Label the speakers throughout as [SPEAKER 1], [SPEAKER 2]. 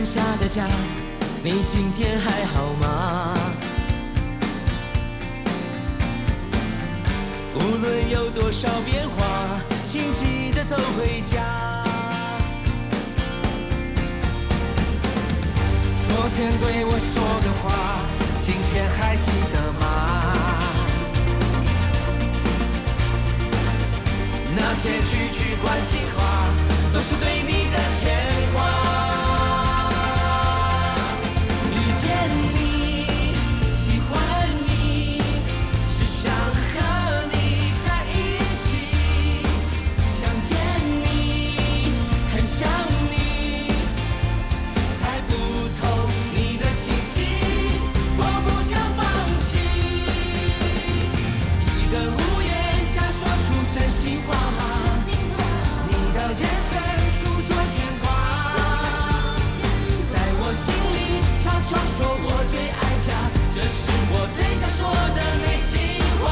[SPEAKER 1] 下的家，你今天還好嗎？無論有多少變化，請記得走回家。昨天對我說的話，今天還記得嗎？那些句句關心話，都是對你的牽掛。遇見你，喜歡你，只想和你在一起。想見你，很想你，猜不透你的心意，我不想放棄。一個屋檐下說出真心話，你的眼神訴說牽掛，在我心裡悄悄說我最愛家，這是我最想說的內心話。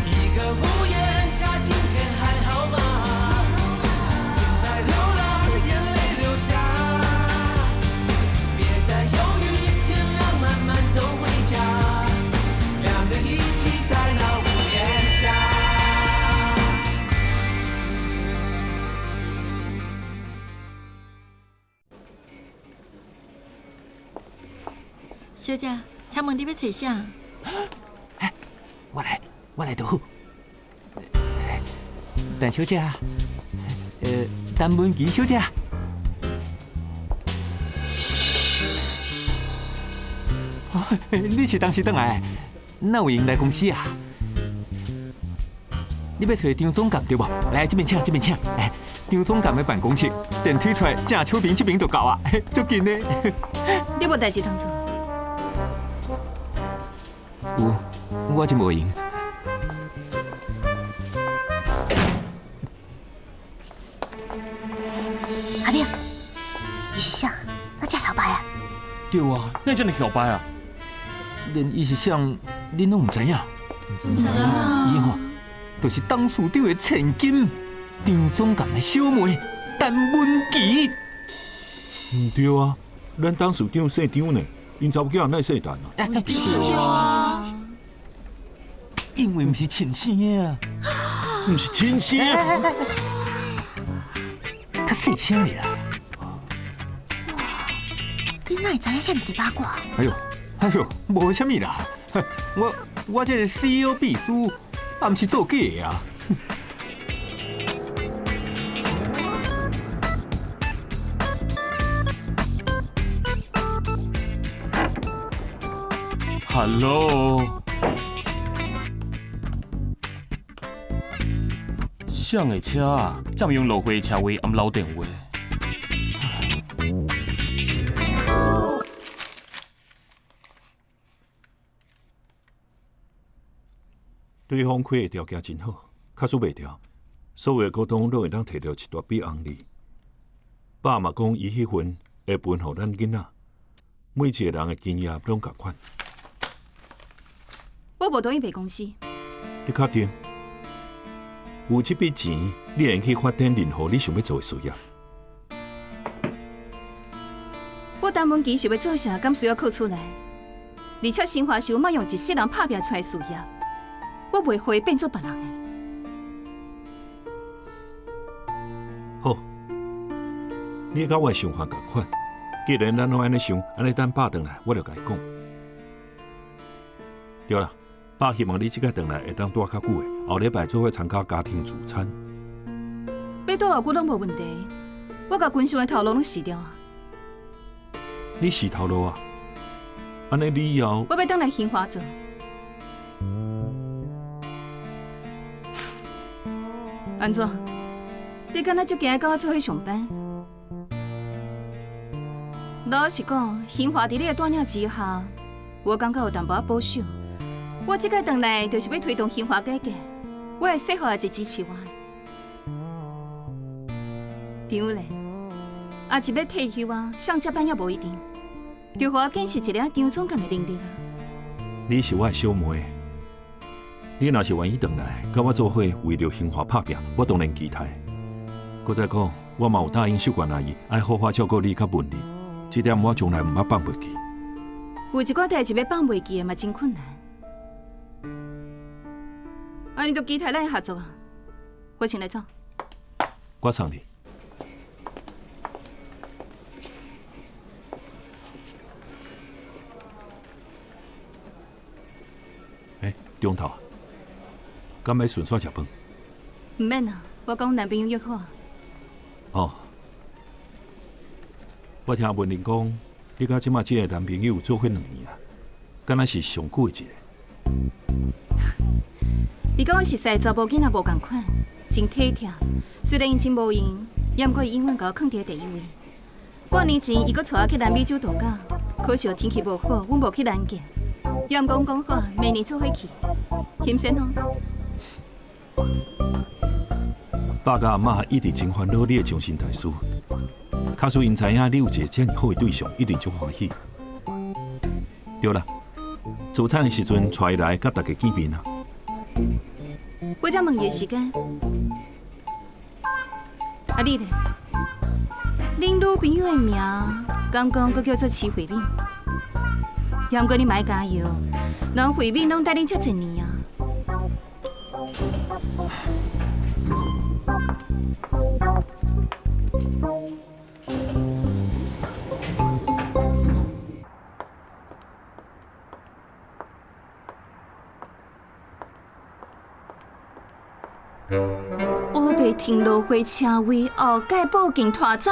[SPEAKER 1] 一個屋檐下，今天還好嗎？別再流浪，眼淚流下，別再猶豫，天亮慢慢走回家，兩人一起在那屋檐下。
[SPEAKER 2] 小姐，請問你欲揣啥？
[SPEAKER 3] 我來，我來就好。陳小姐，陳文琪小姐。你是當時轉來，哪有閒來公司啊？你欲揣張總監對無？來，這邊請，這邊請。張總監的辦公室，電梯出來正手邊這邊就到啊，足近的。
[SPEAKER 4] 你無代誌通做？
[SPEAKER 3] 有，我真無閒。
[SPEAKER 5] 阿明，伊是啥？哪遮囂掰啊？
[SPEAKER 6] 對啊，哪遮爾囂掰啊？
[SPEAKER 3] 連伊是啥，恁攏毋知影？
[SPEAKER 2] 毋知影。
[SPEAKER 3] 伊吼，就是董事長的千金，張總監的小妹陳文琪。
[SPEAKER 7] 毋對啊，咱董事長姓張呢，𪜶查某囝哪會姓陳啊？
[SPEAKER 2] 是啊，
[SPEAKER 3] 因為毋是親生的啊，
[SPEAKER 7] 毋是親生的，
[SPEAKER 3] 較細聲咧啦。
[SPEAKER 5] 哇，你哪會知影遐爾濟八卦？
[SPEAKER 3] 哎喲，哎喲，無啥物啦，我這個 CEO 秘書，也毋是做假的啊。
[SPEAKER 6] Hello，誰的車啊？占用落花車位，暗留電話。
[SPEAKER 7] 對方開的條件真好，假使賣掉，所有的股東攏會當提著一大筆紅利。爸嘛講，伊彼份會分予咱囡仔，每一個人的經驗攏仝款。
[SPEAKER 4] 我無同意賣公司。
[SPEAKER 7] 你確定？有這筆錢，你會用去發展任何你想欲做的事業。
[SPEAKER 4] 我陳文琪是欲做啥，敢需要哭出來？而且新華是阮媽用一世人拍拚出來的事業，我袂予伊變做別人的。
[SPEAKER 7] 好，你佮我的想法仝款。既然咱攏按呢想，按呢等爸轉來，我就共伊講。對啦，爸希望你這擺轉來會當蹛較久的，後禮拜做伙參加家庭聚餐。
[SPEAKER 4] 欲蹛偌久攏無問題，我共軍上的頭路攏辭掉啊。
[SPEAKER 7] 你辭頭路啊？按呢你以後
[SPEAKER 4] 我欲轉來興華做。按怎？你敢若足驚佮我做伙上班？老實講，興華佇你的帶領之下，我感覺有淡薄仔保守。我這擺轉來就是欲推動興華改革，我的說法也是支持我的。當然，啊是欲退休啊，誰接班也無一定，就予我見識一下張總監的能力啊。
[SPEAKER 7] 你是我的小妹，你若是願意轉來，佮我做伙為著興華拍拚，我當然期待。閣再講，我嘛有答應秀娟阿姨，愛好好照顧你佮文玲，這點我從來毋捌放袂記。
[SPEAKER 4] 有一寡代誌欲放袂記的嘛，真困難。按呢就期待咱的合作啊！我先來走。
[SPEAKER 7] 我送你。欸，中頭，敢欲順紲食飯？
[SPEAKER 4] 毋免啦，我講男朋友約好。
[SPEAKER 7] 哦，我聽文玲講，你佮這馬這个男朋友做伙兩年啊，敢若是上久的一个。
[SPEAKER 4] 伊佮我熟似的查埔囡仔無仝款，真體貼。雖然伊真無閒，猶毋過伊永遠共我囥佇第一位。半年前，伊閣帶我去南美洲度假，可惜天氣無好，阮無去南極。猶毋過阮講好，明年做伙去，欣鮮哦。
[SPEAKER 7] 爸佮阿嬤一直真煩惱你的終身大事，假使𪜶知影你有一个遮爾好的對象，一定足歡喜。對啦，早餐的時陣帶伊來，佮大家見面啊。
[SPEAKER 4] 我才問伊的時間。啊，你咧？恁女朋友的名，敢講閣叫做徐慧敏？猶毋過你嘛愛加油，人慧敏攏帶恁遮濟年啊。烏白停落火車位，後蓋報警拖走。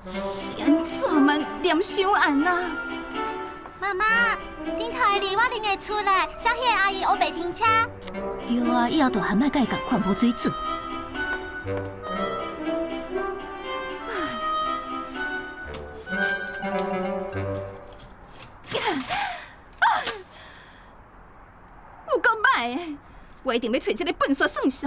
[SPEAKER 4] 是按怎嘛念伤案啊？
[SPEAKER 5] 媽媽，頂頭的字我認會出來，小彼個阿姨烏白停車。對啊，以後大漢莫佮伊仝款，無水準。
[SPEAKER 4] 有夠歹的，我一定欲揣這个笨蛇算數。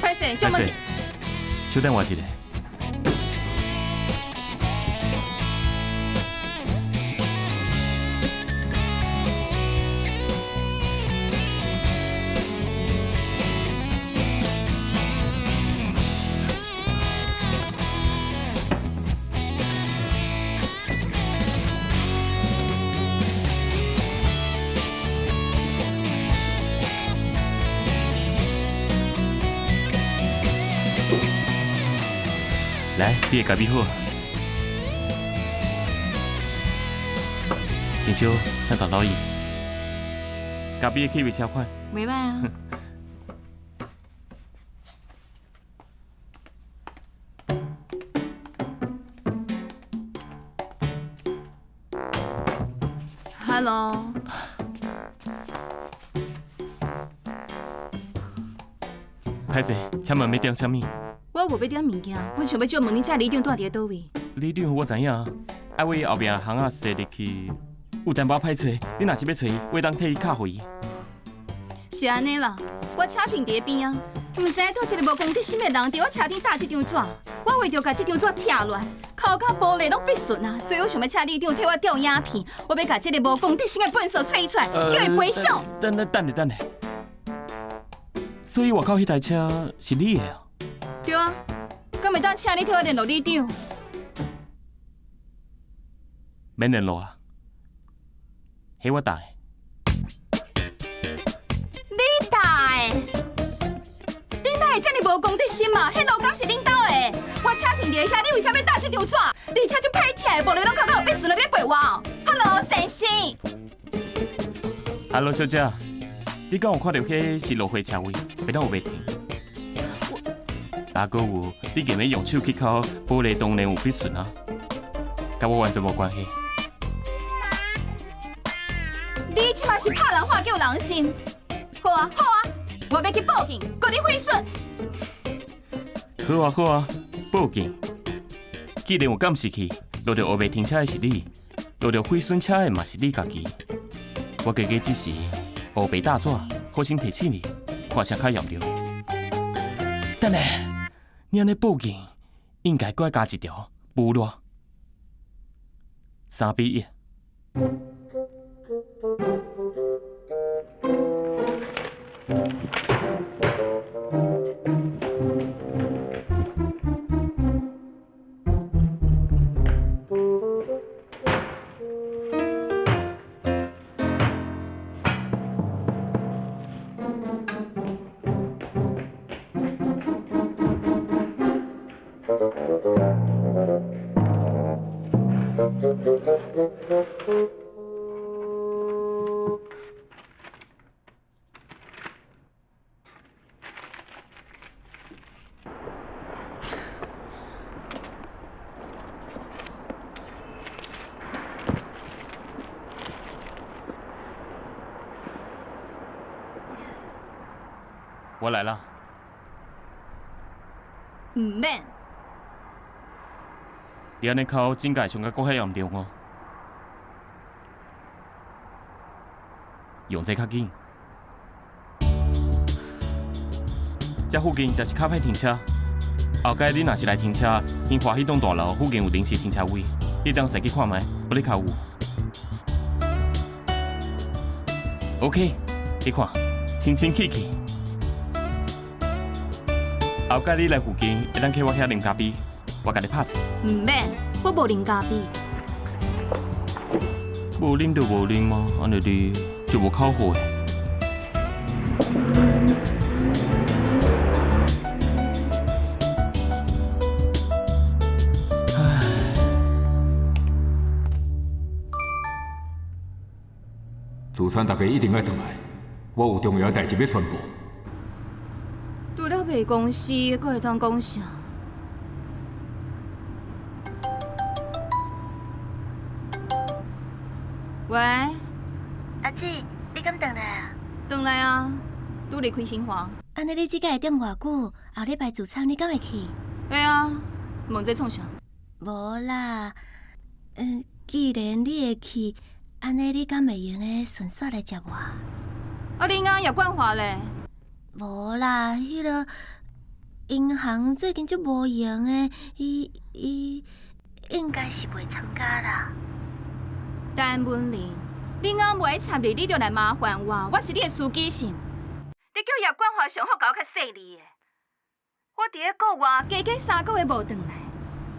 [SPEAKER 4] 歹勢，借問一下。
[SPEAKER 6] 稍等我一下。來，你的咖啡好。真少，請大老爺。咖啡的氣味車款。
[SPEAKER 2] 袂歹啊。
[SPEAKER 4] Hello。
[SPEAKER 6] 歹勢，請問欲點啥物？
[SPEAKER 4] 我無欲點物件，我想欲借問恁遮里長住佇咧佗位？
[SPEAKER 6] 里長我知影，啊，為後壁巷仔踅入去，有淡薄仔歹揣。你若是欲揣伊，我會當替伊敲予伊。
[SPEAKER 4] 是按呢啦，我車停佇咧邊仔，毋知影佗一个無公德心的人佇我車頂搭這張紙，我為著共這張紙拆落來，頭殼玻璃攏必損啊！所以我想欲請里長替我調影片，我欲共這个無公德心的笨蛇揣出來，叫伊賠償。
[SPEAKER 6] 等等等下等下，所以外口彼台車是你的啊？
[SPEAKER 4] 對啊，敢會當請你替我聯絡里長？
[SPEAKER 6] 免聯絡啊，彼我搭的。
[SPEAKER 4] 你搭的？你哪會遮爾無公德心啊？彼路敢是恁兜的？我車停佇遐，你為啥欲搭這張紙？而且足歹拆的，玻璃攏扣到有必順了，欲賠我哦？Hello，先生。
[SPEAKER 6] Hello，小姐，你敢有看著彼是落花車位，袂當有袂停？啊，閣有，你硬欲用手去敲玻璃，當然有必損啊，佮我完全無關係。
[SPEAKER 4] 你這馬是拍人話叫人心，好啊，好啊，我欲去報警，告你毀損。
[SPEAKER 6] 好啊好啊，報警。既然有監視器，落著烏白停車的是你，落著毀損車的嘛是你家己。我家己只是烏白打紙，好心提醒你，看啥較嚴重。等下，你按呢報警，應該閣愛加一條，無賴。3比1。我來啦。
[SPEAKER 4] 毋免。
[SPEAKER 6] 你按呢哭，真會傷甲閣較嚴重哦。用這較緊。這附近真是較歹停車。後擺你若是來停車，興華彼棟大樓附近有臨時停車位，你當駛去看覓，無咧較有。OK，你看，清清氣氣。後擺你來附近，會當去我遐啉咖啡，我共你拍者。
[SPEAKER 4] 毋免，我無啉咖啡。
[SPEAKER 6] 無啉就無啉啊，按呢你就無口號的。唉，
[SPEAKER 3] 主餐大家一定愛轉來，我有重要代誌欲宣布。
[SPEAKER 4] 除了賣公司，閣會當講啥？喂，
[SPEAKER 5] 阿姊，你敢轉來啊？
[SPEAKER 4] 轉來啊，拄離開興華。
[SPEAKER 5] 按呢，你這擺會踮偌久？後禮拜聚餐你敢會去？
[SPEAKER 4] 會啊，問這創啥？
[SPEAKER 5] 無啦，既然你會去，按呢你敢會閒的順紲來接我？
[SPEAKER 4] 啊，你翁葉冠華咧？
[SPEAKER 5] 無啦，彼个銀行最近足無閒的，伊伊應該是袂參加啦。
[SPEAKER 4] 陳文玲，你翁無愛插你，你就來麻煩我，我是你的司機是毋？你叫葉冠華上好共我較細膩的。我佇咧國外加加3個月無轉來，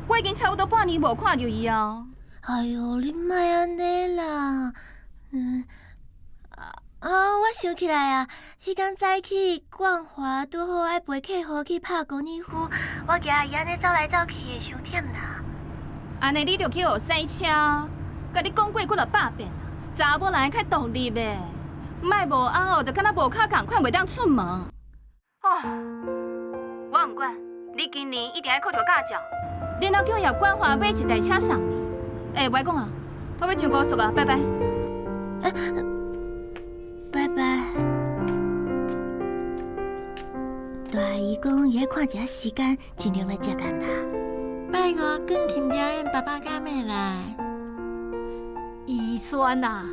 [SPEAKER 4] 我已經差不多半年無看著伊啊。
[SPEAKER 5] 哎喲，你莫按呢啦，啊！我想起來啊，彼工早起冠華拄好愛陪客戶去拍高爾夫，我驚伊按呢走來走去會傷忝啦。
[SPEAKER 4] 按呢你就去學賽車，共你講過幾若百遍啊，查某人較獨立的，莫無翁哦，就敢若無跤仝款，袂當出門。哦，我毋管，你今年一定愛考著駕照，然後叫葉冠華買一台車送你。欸，袂講啊，我欲上高速啊，拜拜。
[SPEAKER 5] 拜拜。大阿姨講，伊愛看一下時間，盡量來接咱啦。
[SPEAKER 2] 拜五鋼琴表演，爸爸敢會來？
[SPEAKER 8] 宜萱啊，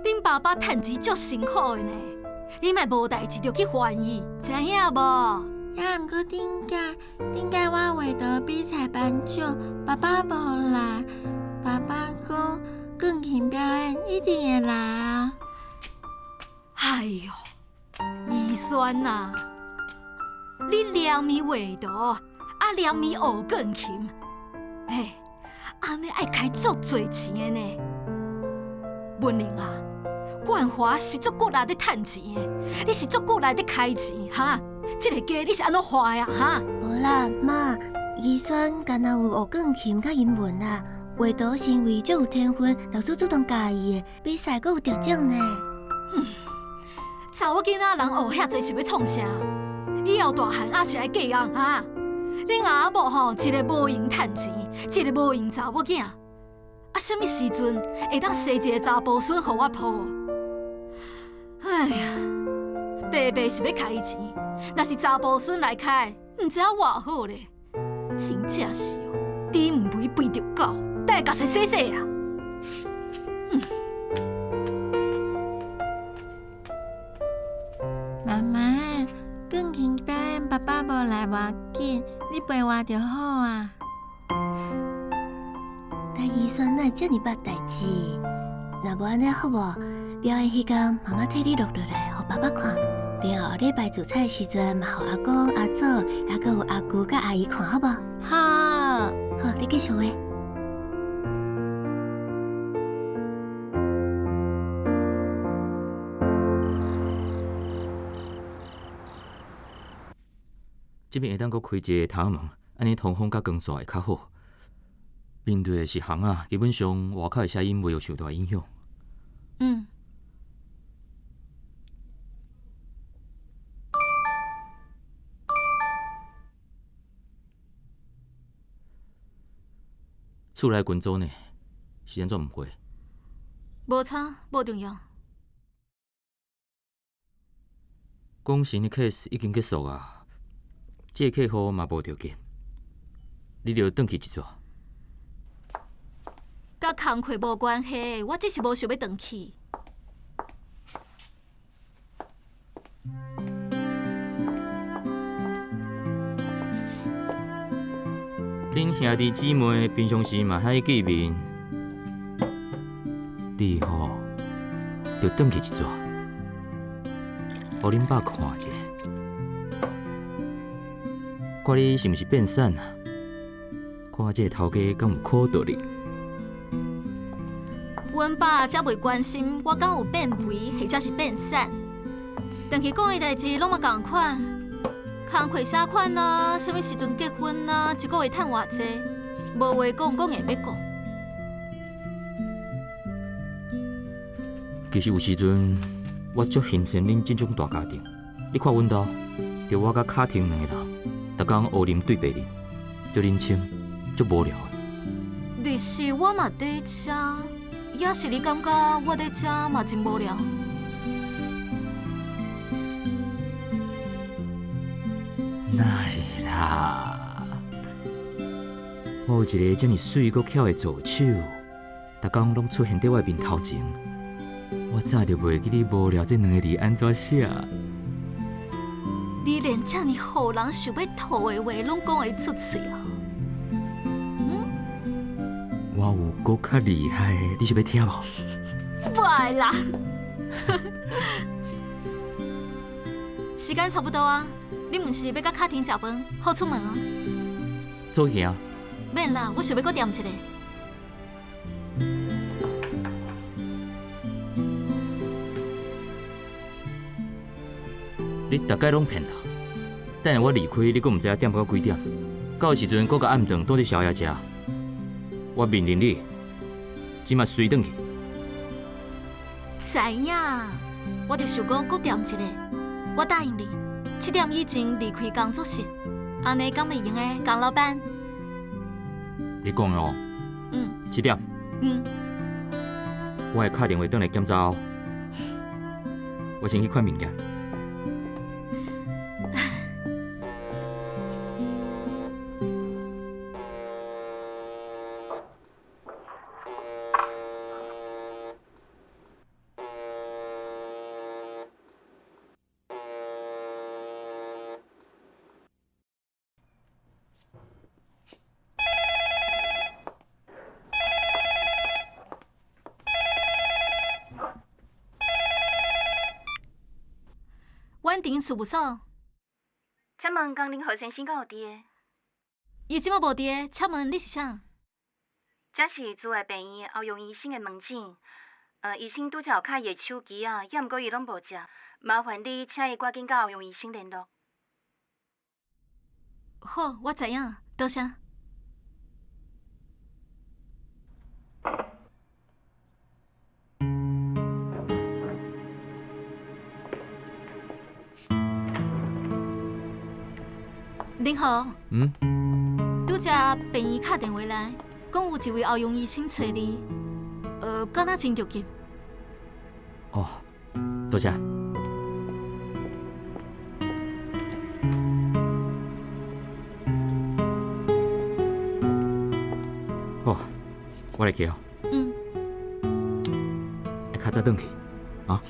[SPEAKER 8] 恁爸爸趁錢足辛苦的呢，你莫無代誌就去煩伊，知影無？
[SPEAKER 2] 也毋過頂擺，頂擺我畫圖比賽頒獎，爸爸無來。爸爸講鋼琴表演一定會來啊！
[SPEAKER 8] 哎喲，宜萱啊，你連暝畫圖，啊連暝學鋼琴，欸，按呢愛開足濟錢的呢。文玲啊，冠華是足骨力咧趁錢的，你是足骨力咧開錢，哈？這个家你是按怎花的啊？哈？
[SPEAKER 5] 無啦，媽，宜萱敢若有學鋼琴佮英文啦，畫圖是因為足有天分，老師主動教伊的，比賽閣有得獎呢。
[SPEAKER 8] 查某囡仔人學遐濟是欲創啥？以後大漢猶是愛嫁翁哈？恁阿某吼，一个無閒趁錢，一个無閒查某囝，啊，啥物時陣會當生一个查埔孫予我抱？哎呀，爸爸爸是欲開伊錢，若是查埔孫來開，毋知影偌好咧。真正是哦，豬毋肥肥著狗，等下共洗洗洗啦。
[SPEAKER 2] 媽媽，鋼琴表演爸爸無來無要緊，你陪我就好啊。
[SPEAKER 5] 來，宜萱哪會遮爾捌代誌？若無按呢好無？表演彼工，媽媽替你錄落來，予爸爸看。然後後禮拜聚餐的時陣，嘛予阿公、阿祖，猶閣有阿舅佮阿姨看，好無？
[SPEAKER 2] 好，
[SPEAKER 5] 好，你繼續畫。
[SPEAKER 9] 這邊會當閣開一个窗門，按呢通風佮光線會較好。面對的是巷仔，基本上外口的聲音袂有受大影響。
[SPEAKER 8] 嗯。
[SPEAKER 9] 厝內群組呢，是按怎毋回？
[SPEAKER 8] 無差，無重要。
[SPEAKER 9] 講真的 case 已經結束啊，這個客戶嘛無著急，你著轉去一逝。
[SPEAKER 8] 佮工課無關係，我只是無想欲轉去。
[SPEAKER 9] 恁兄弟姊妹平常時嘛愛見面，你吼著轉去一逝，予恁爸看一下，看你是毋是變瘦啊？看這个頭家敢有苦道理？
[SPEAKER 8] 阮爸才袂關心我敢有變肥或者是變瘦，轉去講的代誌攏嘛仝款，工課寫款啊，啥物時陣結婚啊，一個月趁偌濟，無話講，講硬欲講。
[SPEAKER 9] 其實有時陣我足欣羨恁這種大家庭，你看阮兜，就我佮卡婷兩個人，逐工烏啉對白面，足冷清，足無聊的。
[SPEAKER 8] 日時我嘛佇遮，抑是你感覺我佇遮嘛真無聊？
[SPEAKER 9] 哪會啦？我有一個遮爾媠閣巧的助手，逐工攏出現佇我的面頭前，我早就袂記你無聊這兩个字按怎寫。
[SPEAKER 8] 你連遮爾予人想欲吐的話攏講會出喙啊？
[SPEAKER 9] 我有閣較厲害的，你是欲聽無？
[SPEAKER 8] 無愛啦。時間差不多啊，你毋是欲佮卡婷食飯，好出門啊？
[SPEAKER 9] 做去啊？
[SPEAKER 8] 免啦，我想欲閣踮一下。
[SPEAKER 9] 你逐擺攏騙人，等下我離開，你閣毋知影踮到幾點？到時陣閣共暗頓倒佇宵夜食。我命令你，這馬隨轉去。
[SPEAKER 8] 知影，我就想講閣踮一下。我答應你，7點以前離開工作室，按呢敢會用的，江老闆。
[SPEAKER 9] 你講的哦。
[SPEAKER 8] 嗯。
[SPEAKER 9] 7點。
[SPEAKER 8] 嗯。
[SPEAKER 9] 我會敲電話轉來檢查哦。我先去看物件。
[SPEAKER 8] 婉婷事務所，
[SPEAKER 4] 請問江林豪先生敢有佇的？
[SPEAKER 8] 伊這馬無佇的，請問你是啥？
[SPEAKER 4] 這是慈愛病院歐陽醫生的門診，醫生拄才有敲伊的手機啊，猶毋過伊攏無接，麻煩你請伊趕緊佮歐陽醫生聯絡。
[SPEAKER 8] 好，我知影，多謝。林豪，
[SPEAKER 9] 嗯，
[SPEAKER 8] 拄才病院敲電話來，講有一位歐陽醫生揣你，敢若真著急。
[SPEAKER 9] 哦，多謝。我來去哦。
[SPEAKER 2] 嗯。
[SPEAKER 9] 愛較早轉去，啊？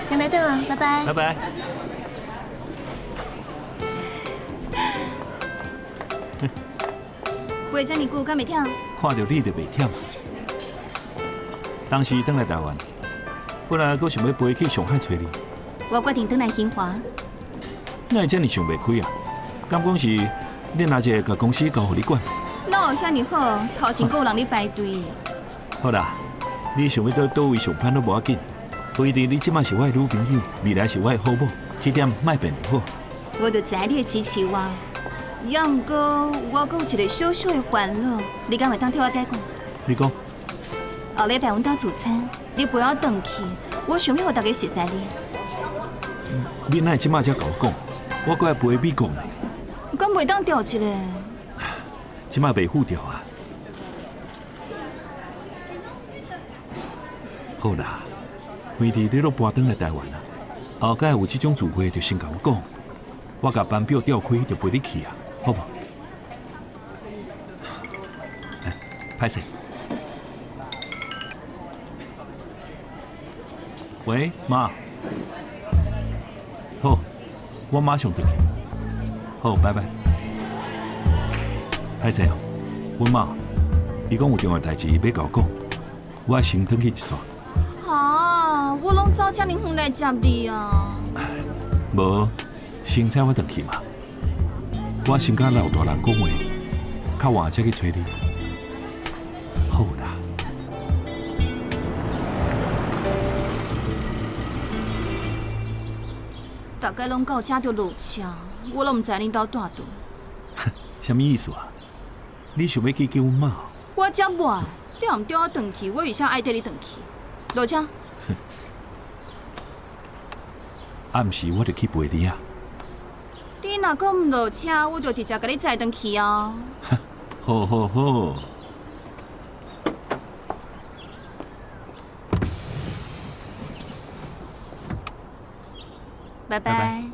[SPEAKER 5] 先來倒啊，拜拜。
[SPEAKER 7] 拜拜。
[SPEAKER 4] 陪這麼久，敢袂忝？
[SPEAKER 7] 看著你就袂忝。當時轉來台灣，本來閣想欲飛去上海揣你，
[SPEAKER 4] 我決定轉來興華。
[SPEAKER 7] 哪會這爾想袂開啊？敢講是恁阿姐共公司交予你管？
[SPEAKER 4] 哪有遐爾好？頭前閣有人咧排隊。
[SPEAKER 7] 好啦，你想欲佗佗位上班攏無要緊，唯獨你這擺是我的女朋友，未來是我的好某，這點莫變就好。
[SPEAKER 4] 我就知你會支持我，抑毋過我閣有一個小小的煩惱，你敢會當替我解決？
[SPEAKER 7] 你講。
[SPEAKER 4] 後禮拜阮兜聚餐，你陪我轉去，我想欲予大家熟似你。
[SPEAKER 7] 你哪會這擺才共我講？我閣愛飛美國呢。
[SPEAKER 4] 敢袂當調一下？
[SPEAKER 7] 這擺袂赴調啊。好啦，反正你攏搬轉來台灣啊，後蓋有這種聚會就先共我講，我共班表調開就陪你去啊，好無？欸，歹勢。喂，媽。好，我馬上轉去。好，拜拜。歹勢哦，阮媽，伊講有重要代誌欲共我講，我愛先轉去一轉。
[SPEAKER 4] 哈，我攏走遮爾遠來接你啊！
[SPEAKER 7] 無，先載我轉去嘛。我先佮老大人講話，較晚才去揣你。好啦。
[SPEAKER 4] 逐家攏到遮就落車，我攏毋知恁兜蹛佗。
[SPEAKER 7] 啥物意思啊？你想欲去見阮媽？
[SPEAKER 4] 我才無，你若毋缀我轉去，我為啥愛綴你轉去？落車。
[SPEAKER 7] 暗時我就去陪你啊。
[SPEAKER 4] 你若閣毋落車，我就直接共你載轉去哦。
[SPEAKER 7] 好好好。
[SPEAKER 4] 拜拜。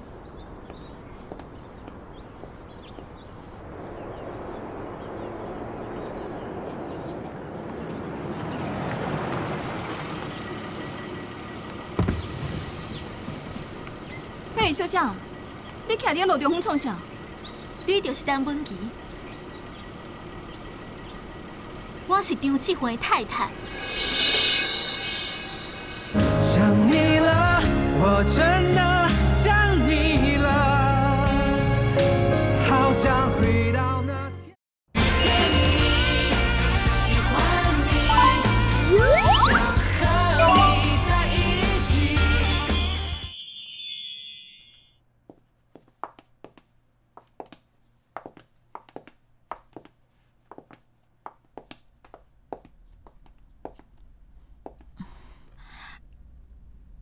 [SPEAKER 4] 嘿，小姐，你徛佇路中央创啥？
[SPEAKER 8] 你就是陳文琪，我是張志輝太太。
[SPEAKER 1] 想你了，我真的想你了，好想回到那天。遇見你，喜歡你，想和你在一起。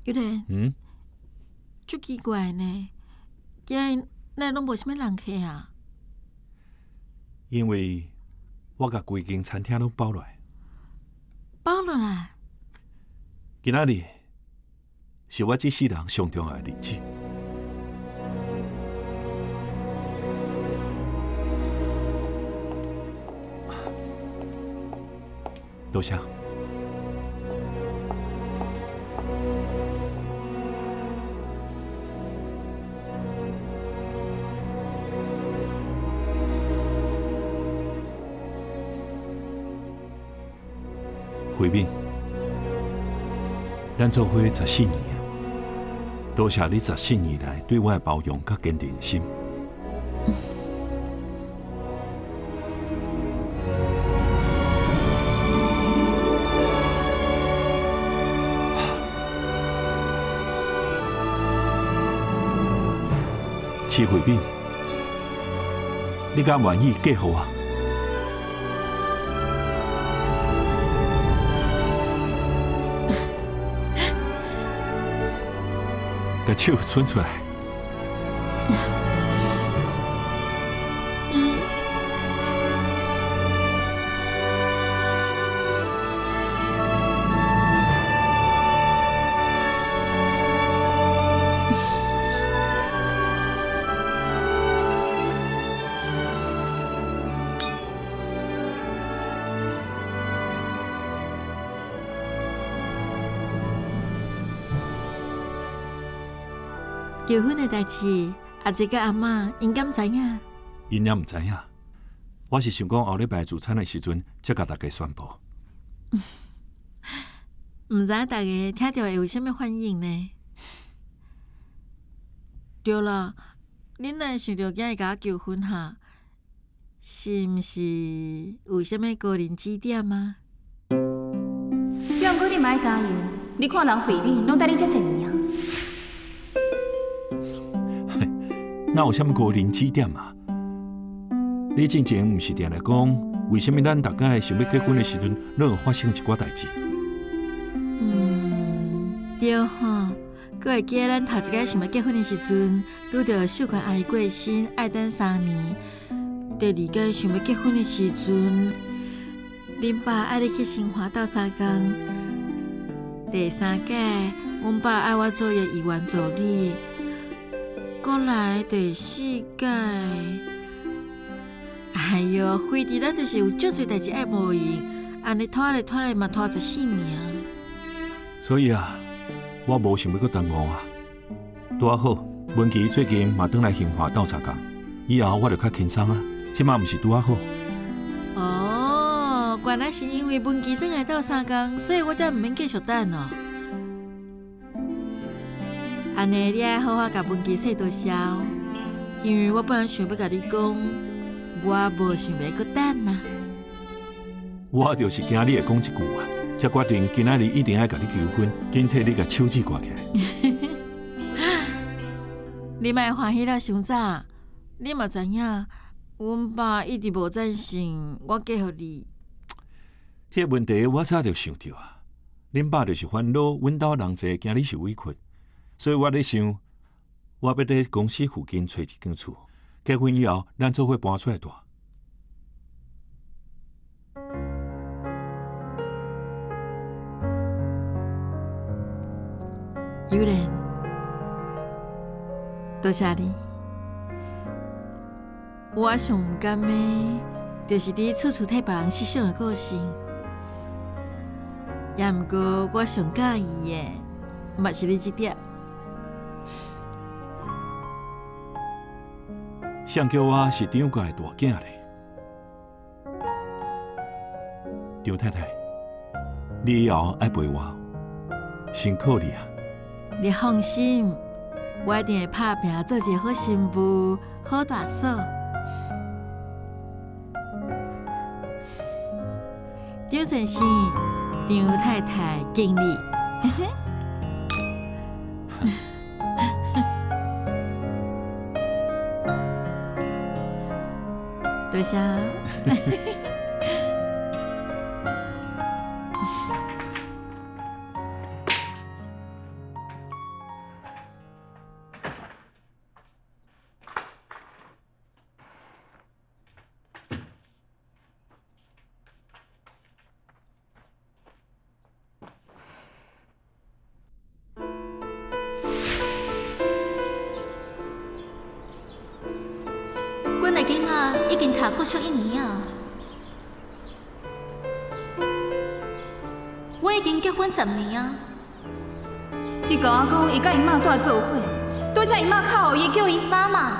[SPEAKER 2] 玉蓮，
[SPEAKER 7] 嗯，
[SPEAKER 2] 足奇怪呢，今日哪攏無啥物人客啊？
[SPEAKER 7] 因為我共規間餐廳攏包落來。
[SPEAKER 2] 包落來？
[SPEAKER 7] 今仔日是我這世人上重要的日子。多謝。慧敏，咱做伙14年啊，多謝你14年來對我的包容佮堅定的心。饲慧敏，你敢愿意嫁予我？共手伸出來。
[SPEAKER 2] 求婚的代誌，阿姐佮阿嬤𪜶敢知影？𪜶
[SPEAKER 7] 也毋知影。我是想講後禮拜聚餐的時陣，才共大家宣布。
[SPEAKER 2] 毋知影大家聽著會有啥物反應呢？對啦，恁若會想著今日共我求婚哈？是毋是有啥物高人指點啊？
[SPEAKER 4] 抑毋過你嘛愛加油，你看人慧敏攏等你遮濟年啊！
[SPEAKER 7] 哪有啥物高人指點啊？你進前毋是定定講，為啥物咱逐擺想欲結婚的時陣，攏會發生一寡代誌？
[SPEAKER 2] 嗯，對吼，閣會記得咱頭一擺想欲結婚的時陣，拄著秀娟阿姨過身，愛等三年。第二擺想欲結婚的時陣，恁爸愛你去新華鬥相共。第三擺，阮爸愛我做伊的議員助理。閣來第四擺，哎喲，非得咱就是有足濟代誌愛無閒，按呢拖咧拖咧嘛拖14年。
[SPEAKER 7] 所以啊，我無想欲閣耽誤啊。拄仔好，文琪最近嘛轉來興化鬥相共，以後我就較輕鬆啊。這馬毋是拄仔好。
[SPEAKER 2] 哦，原來是因為文琪轉來鬥相共，所以我才毋免繼續等哦。按呢，你愛好好共文琪說多謝，因為我本來想欲共你講，我無想欲閣等啊。
[SPEAKER 7] 我就是驚你會講這句話，才決定今仔日一定愛共你求婚，緊替你共手指掛起來。
[SPEAKER 2] 你莫歡喜了傷早，你嘛知影，阮爸一直無贊成我嫁予你。
[SPEAKER 7] 這個問題我早就想著啊，恁爸就是煩惱阮兜人濟，驚你受委屈。所以我咧想，我欲佇公司附近揣一間厝，結婚以後，咱做伙搬出來住。
[SPEAKER 2] 尤蓮，多謝你。我上毋甘的，就是你處處替別人設想的個性。也毋過，我上佮意的，嘛是你這點。
[SPEAKER 7] 誰叫我是張家的大囝咧？張太太，你以後愛陪我，辛苦你啊！
[SPEAKER 2] 你放心，我一定會拍拚做一个好媳婦、好大嫂。張先生、張太太敬禮。多謝。
[SPEAKER 8] 阮的囡仔已經讀國小一年啊，我已經結婚10年啊。
[SPEAKER 4] 伊共我講，伊佮𪜶媽住做伙，拄才𪜶媽敲予伊，叫伊
[SPEAKER 8] 媽媽。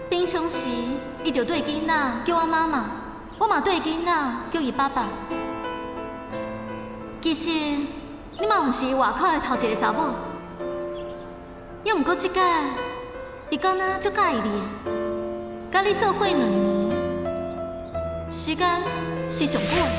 [SPEAKER 8] 平常時，伊就對囡仔叫我媽媽，我嘛對囡仔叫伊爸爸。其實，你嘛毋是伊外口的頭一個查某，猶毋過這擺，伊敢若足佮意你的。佮你做伙2年，時間是上久的。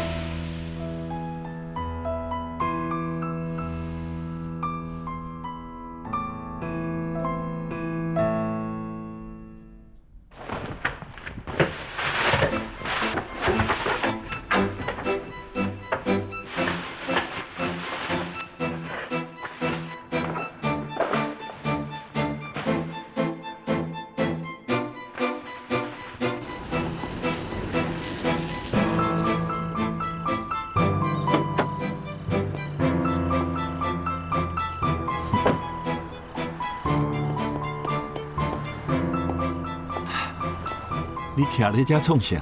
[SPEAKER 7] 你徛咧遮创啥？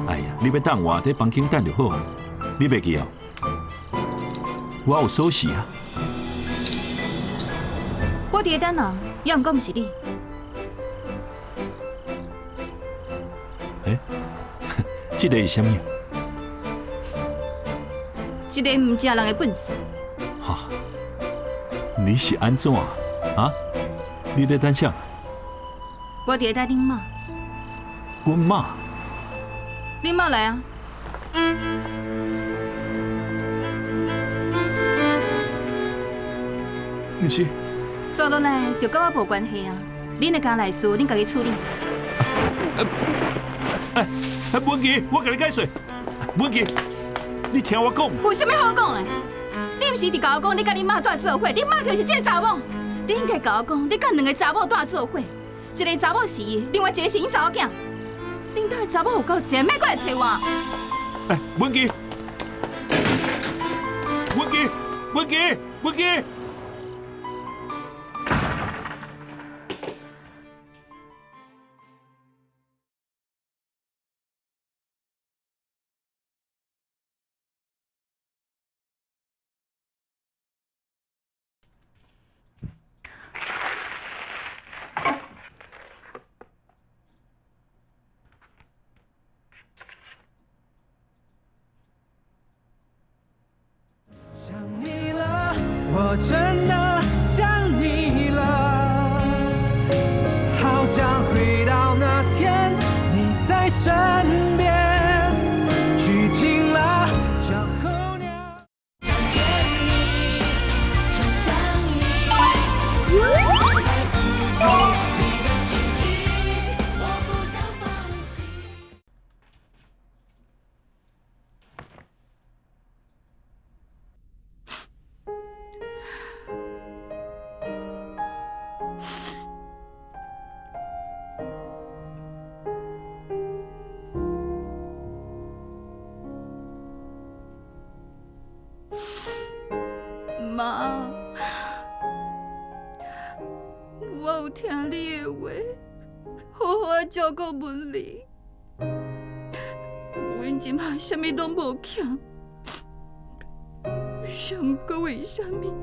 [SPEAKER 7] 哎呀，你欲等我，伫房间等就好啊。你袂记哦？我有锁匙啊。
[SPEAKER 4] 我伫咧等人，犹毋过毋是你。
[SPEAKER 7] 欸，这个是啥物？
[SPEAKER 4] 一个毋食人的笨手。
[SPEAKER 7] 哈，你是按怎啊？你咧等啥？
[SPEAKER 4] 我伫咧等恁妈。
[SPEAKER 7] 阮妈？
[SPEAKER 4] 恁妈来啊！
[SPEAKER 7] 毋是。
[SPEAKER 4] 煞落来就佮我无关系啊！恁的家内事，恁家己处理。
[SPEAKER 7] 哎，文琪，我共你解释。文琪，你听我讲。
[SPEAKER 4] 有啥物好讲的？你毋是一直共我讲，你佮恁妈住做伙，恁妈就是这个查某。你应该共我讲，你佮两个查某住做伙，一个查某是伊，另外一个是𪜶查某囝。恁兜的查某有够济，莫阁来揣我。
[SPEAKER 7] 哎，文琪，文琪，文琪，文琪。
[SPEAKER 1] 我真的想你了，好想回到那天你在身边，雨停了，像候鸟。想见你，很想你，猜不透你的心意，我不想放弃。
[SPEAKER 4] 妈，我有听你的话，好好仔照顾文丽。阮这摆啥物拢无欠，毋过为啥物？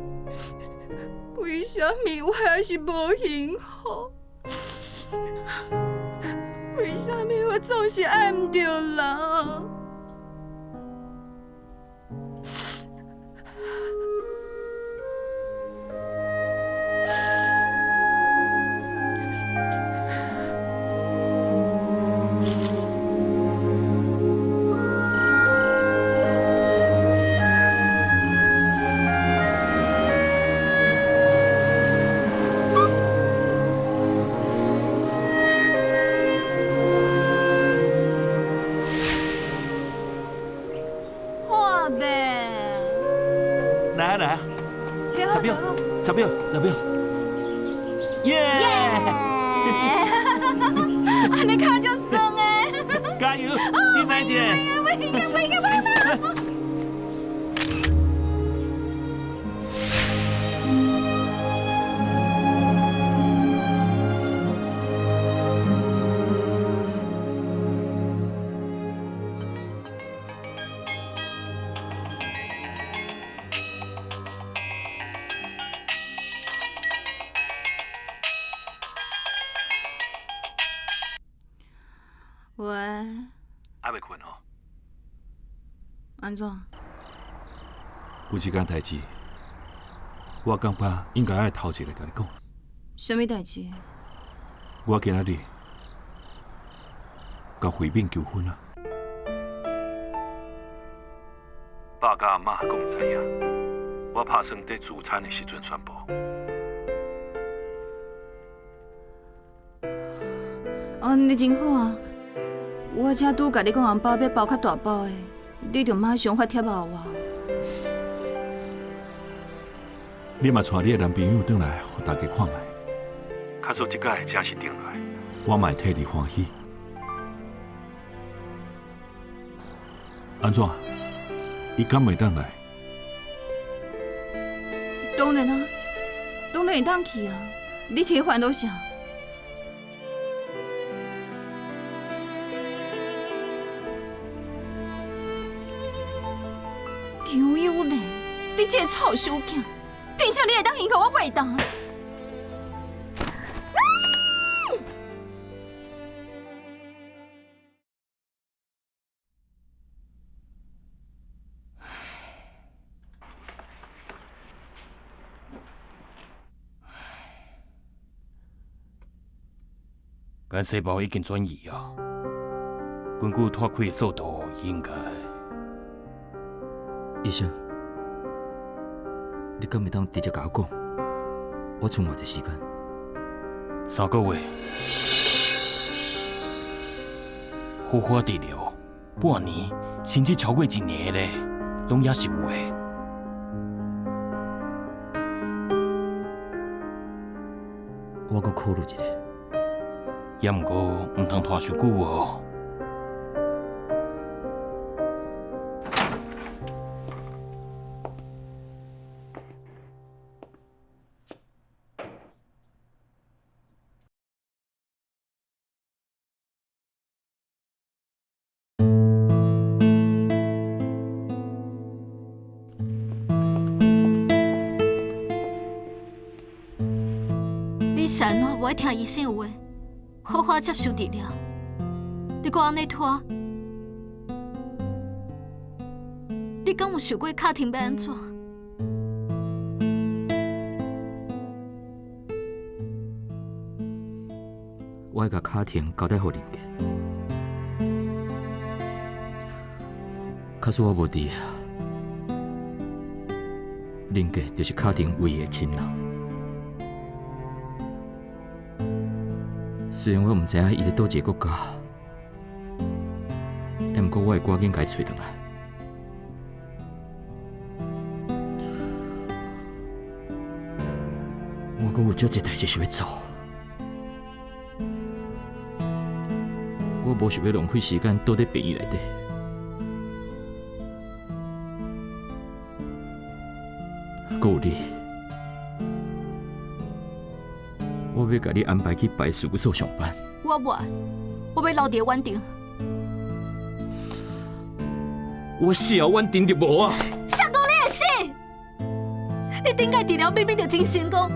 [SPEAKER 4] 为啥物我还是无幸福？为啥物我总是爱毋著人？好呗，
[SPEAKER 7] 来啊来啊，十秒，十秒，十秒，耶！
[SPEAKER 4] 按呢跤足酸的。
[SPEAKER 7] 加油，你来一个。
[SPEAKER 4] 袂用，袂用，袂用。喂，
[SPEAKER 7] 还袂睏吼？
[SPEAKER 4] 按怎？
[SPEAKER 7] 有一件代志，我感觉应该爱头一个共你讲。
[SPEAKER 4] 啥物代志？
[SPEAKER 7] 我今仔日共慧敏求婚啊！爸佮阿嬷阁毋知影，我拍算伫聚餐的时阵宣布。
[SPEAKER 4] 哦，你真好啊！我才拄共你讲红包欲包较大包的，你就马上发帖予我。
[SPEAKER 7] 你嘛带你的男朋友转来，予大家看觅。假使这摆真是定落来，我嘛会替你欢喜。按怎？伊敢会当来？
[SPEAKER 4] 当然啊，当然会当去啊！你伫烦恼啥？這个臭死囝，憑啥你會當幸福，我袂當？
[SPEAKER 6] 肝細胞已經轉移啊，根據脫開的速度，應該。
[SPEAKER 9] 醫生，你敢會當直接共我講？我賰偌濟時間
[SPEAKER 6] ？3個月。好好治療，半年甚至超過1年咧，攏也是有的。
[SPEAKER 9] 我閣考慮一下。
[SPEAKER 6] 也毋過毋通拖傷久哦。
[SPEAKER 8] 你是按怎無愛聽醫生的話？好好接受治療，你閣按呢拖，你敢有想過卡婷欲按怎？
[SPEAKER 9] 我愛共卡婷交代予林杰，假使我無佇，林杰就是卡婷唯一的親人。雖然我毋知影伊佇佗一个國家，毋過我會趕緊共伊揣轉來。我閣有足濟代誌想欲做，我無想欲浪費時間倒佇病院內底。閣有你。我欲共你安排去別事務所上班。
[SPEAKER 8] 我無愛，我欲留佇個婉婷。
[SPEAKER 9] 我死後婉婷就無啊！
[SPEAKER 8] 誰講你會死？你頂擺治療明明就真成功。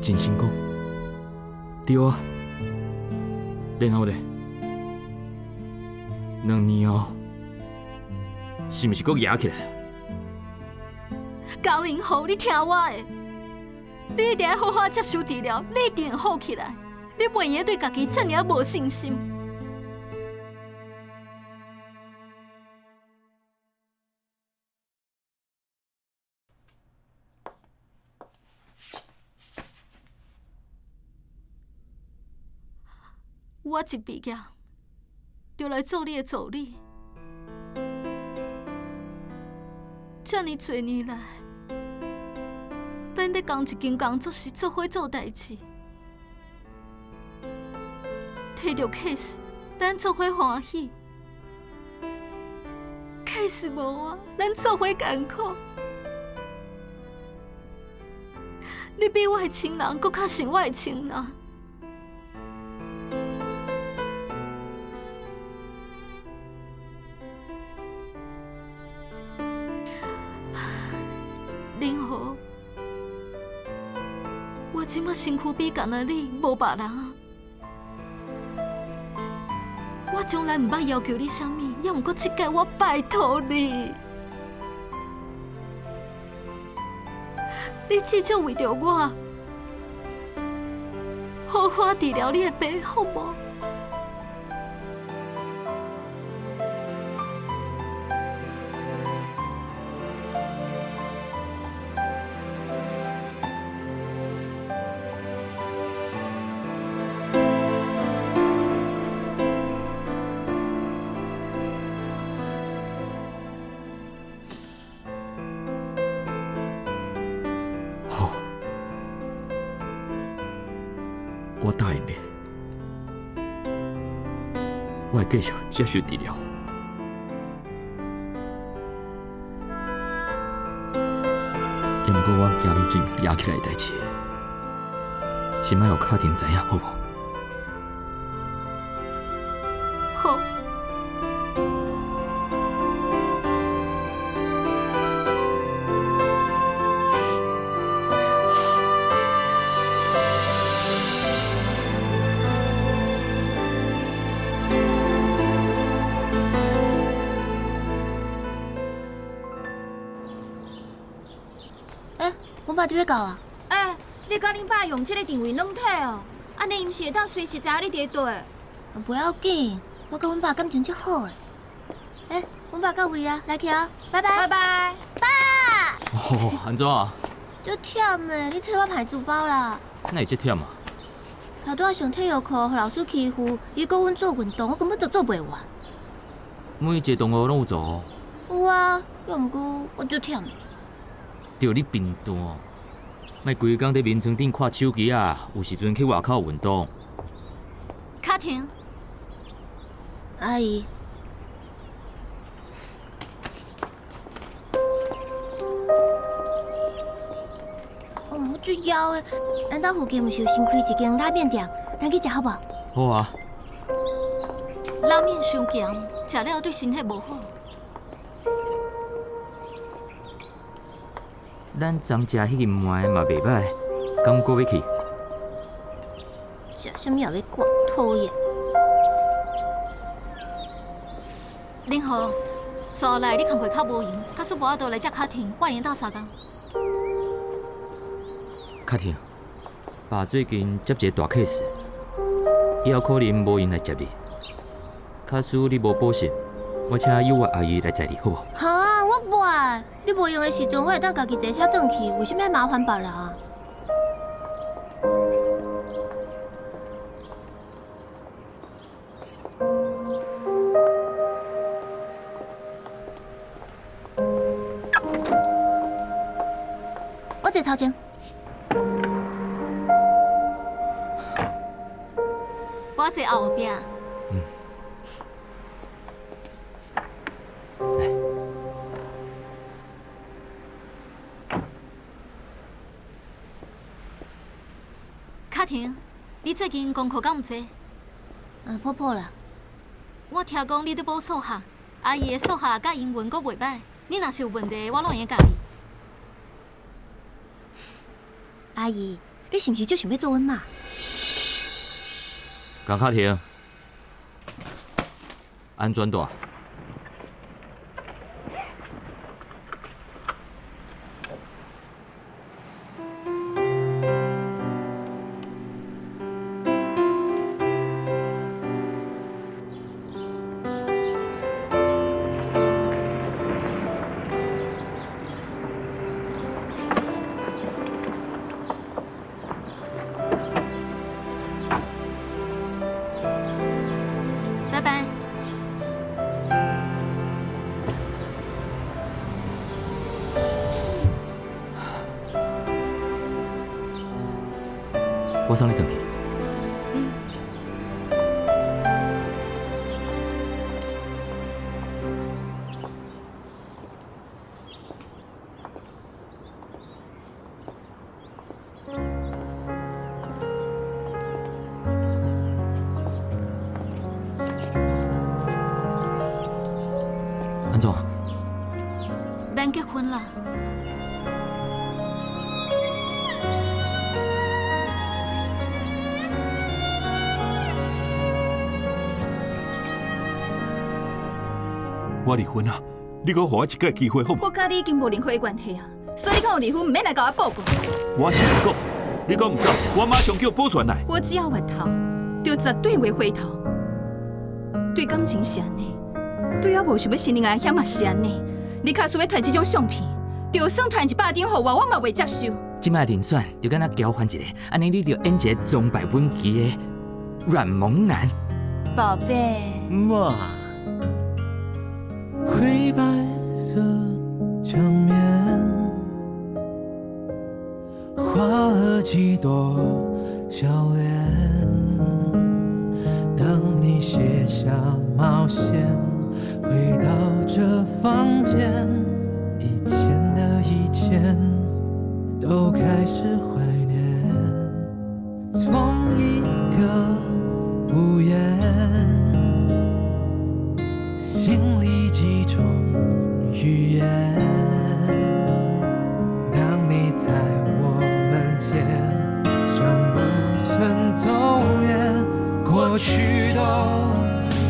[SPEAKER 9] 真成功？對啊。然後咧，2年後。是毋是閣壓起來？
[SPEAKER 8] 高英豪，你聽我的，你一定愛好好接受治療，你一定會好起來。你袂用對家己這爾無信心。我一畢業就來做你的助理。這爾濟年來，咱佇仝一間工作室做伙做代誌，提著 case，咱做伙歡喜；case 無我，咱做伙艱苦。你比我的親人閣較像我的親人。林豪，我這馬身軀比干焦你，無別人啊。我從來毋捌要求你啥物，猶毋過這擺我拜託你，你至少為著我，好好治療你的病，好無？
[SPEAKER 9] 好，我答應你，我會繼續接受治療。也毋過我嚴禁壓起來的代誌，先莫予卡婷知影，好無？
[SPEAKER 5] 阮爸伫欲到啊？
[SPEAKER 4] 欸，你佮恁爸用這个定位软体哦，按呢伊毋是會當隨時知影你佇佗？
[SPEAKER 5] 不要緊，我佮阮爸感情足好的。欸，阮爸到位啊，來去啊，拜拜。
[SPEAKER 4] 拜拜。
[SPEAKER 5] 爸。
[SPEAKER 9] 哦，按怎啊？
[SPEAKER 5] 足忝的，你替我排書包啦。
[SPEAKER 9] 哪會這忝啊？
[SPEAKER 5] 頭拄仔上體育課，予老師欺負，伊閣阮做運動，我根本就做袂完。
[SPEAKER 9] 每一个同學攏有做。
[SPEAKER 5] 有啊，猶毋過我足忝的。
[SPEAKER 9] 著你貧惰，莫規工佇眠床頂看手機啊！有時陣去外口運動。
[SPEAKER 8] 卡婷，
[SPEAKER 5] 阿姨。哦，我足枵的，咱兜附近毋是有新開一間拉麵店，咱去食好無？
[SPEAKER 9] 好啊。
[SPEAKER 8] 拉麵傷鹹，食了對身體無好。
[SPEAKER 9] 咱昨食彼間糜嘛袂䆀，敢閣欲去？
[SPEAKER 5] 食啥物也欲逛，討厭。
[SPEAKER 8] 林豪，紲落來你工課較無閒，假使無法度來接卡婷，我會用鬥相共。
[SPEAKER 9] 卡婷，爸最近接一個大 case，以後可能無閒來接你。假使你無補習，我請幼兒阿姨來載你，好無？
[SPEAKER 5] 哈，我無愛。你無閒的時陣，我會當家己坐車轉去，為啥物愛麻煩別人啊？我坐頭前。
[SPEAKER 8] 我坐後壁。
[SPEAKER 9] 嗯。來。
[SPEAKER 8] 卡婷，你最近功課敢毋濟？
[SPEAKER 5] 嗯，普普啦。
[SPEAKER 8] 我聽講你佇補數學，阿姨的數學佮英文閣袂䆀，你若是有問題，我攏會用教你。
[SPEAKER 5] 阿姨，你是毋是足想欲做阮媽？
[SPEAKER 9] 江卡婷，安全帶。
[SPEAKER 8] 拜拜。
[SPEAKER 9] 我送你轉去。
[SPEAKER 8] 嗯。
[SPEAKER 9] 按怎？
[SPEAKER 8] 咱結婚啦！
[SPEAKER 7] 我離婚啊！你閣予我一個機會好無？
[SPEAKER 4] 我佮你已經無任何的關係啊，所以你講有離婚，毋免來共我報告。
[SPEAKER 7] 我是講，你閣毋走，我馬上叫保全來。
[SPEAKER 4] 我只要回頭，就絕對袂回頭。對感情是按呢，對我無想欲承認的險嘛是按呢。你假使欲傳這種相片，就算傳100張予我，我嘛袂接受。
[SPEAKER 9] 這擺人選就敢若交換一個，按呢你就演一個鐘擺穩期的軟萌男。
[SPEAKER 4] 寶貝。
[SPEAKER 6] 媽。
[SPEAKER 1] 灰白色牆面，畫了幾朵笑臉。當你卸下帽線，回到這房間，以前的一切都開始懷念。從一個屋檐，心裡幾種語言。當你在我門前，像不曾走遠，過去都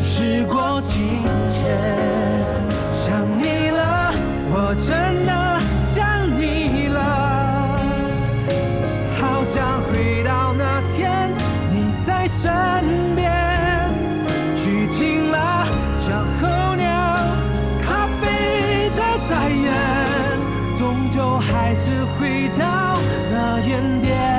[SPEAKER 1] 時過境遷。想你了，我真的想你了。后还是回到那原点。